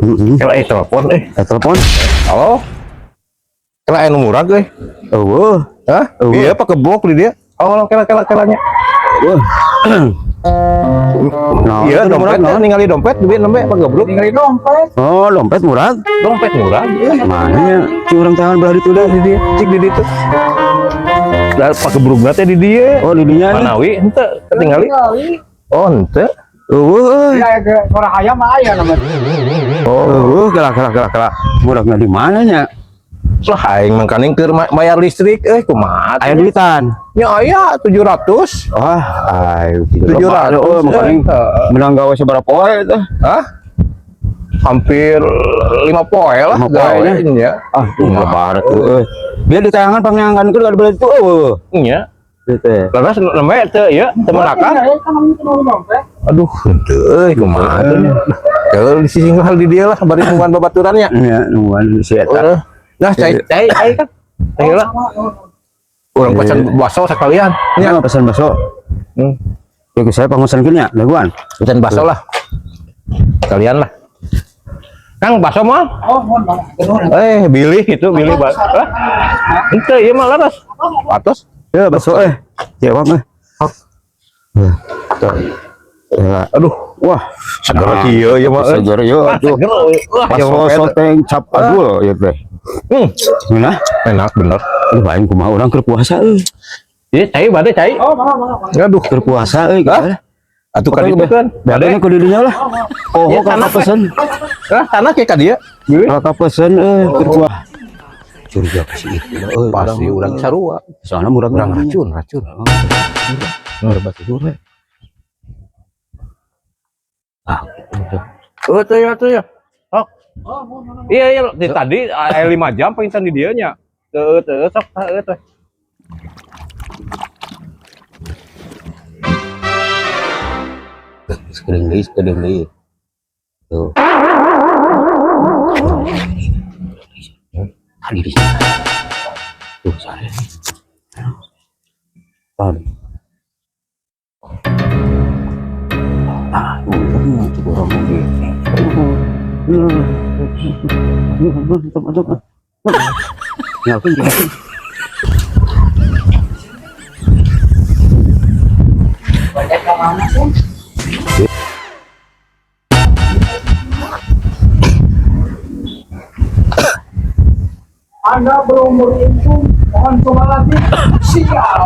Heeh. Kela telepon eh. Telepon. Halo. Kela anu murag euy. Eueuh. Hah? Eueuh. Iya pak geblok di dia. Oh, kela kela kelanya. Eueuh. Nah, Iya, itu dompet murag, naon? ningali dompet duit nembe pak geblok. Ningali dompet. Oh, dompet murag. Dompet murag. Mana nya? Si urang tangan belah ditu dah. Di dia, cik di ditu. Lah pak geblok teh di dia. Oh, di dinya. Manawi henteu ketinggali. Oh, henteu. Eueuh. Ya ke suara ayam mah aya namanya. Oh, Eueuh, kela kela kela kela. Muragna di mana nya? lah aing mangkaning keur bayar listrik euy kumaha. Aya duitan. Nya aya 700. Wah, ayo 700, oh, makanya eh. menang gawe seberapa poe itu? Hah? Hampir 5 poe lah 5 poe, gawe nya. nya. Ah, tuh lebaran tuh euy. Biar ditayangan pangnyangan keur ada itu eueuh. Nya. Gitu teh. Leres nembe teu ieu teu menakan. Dompet. Aduh, henteu euy kumaha teh nya. Kalau di sisi hal di dia lah bari nungguan babaturannya. Nya nungguan si eta. Heeh. Nah, cai cai cai kan. Cai lah. Urang pesan bakso sekalian. Nya pesan bakso. Hmm. Ya saya pangusankeun nya, daguan. Pesan bakso lah. Sekalian lah. Kang bakso mah? Oh, mohon bang. Eh, bilih gitu, bilih bakso. Lah. Henteu ieu mah leres. Atos. Ya bakso eh. Jawab eh. Tuh. Ya. Aduh, Wah, seger kieu ieu mah. Seger yo Ah, aduh. seger. Wah, ieu mah Bakso soteng cap adul ya teh. Hmm, Nah, enak bener. aduh aing kumaha urang keur puasa euy. Iya, cai bade cai. Oh, mangga mangga. mangga. Aduh, Keur puasa euy. Hah? Atuh ka ditu kan. Bade ku di dinya lah. Oh, Ya, kakak tanah, pesen. Lah, tanah kayak ka dieu. Kakak pesen euy keur puasa. Curiga ka si itu euy. Pasti urang sarua. Soalnya murah Urang racun, racun. Murah tidur we. Ah, Oh, tuh ya, tuh ya. Oh. Iya, iya, di tadi aya 5 jam pengen di dieu nya. Teu teu sok teu teh. sekedeng deui, sekedeng deui. Tuh. Tadi di sini. Tuh, sare. Tadi. Ah, untung cukup orang lagi. Ya, aku juga. Banyak yang mana sih? Anda berumur itu, mohon coba lagi. Sial.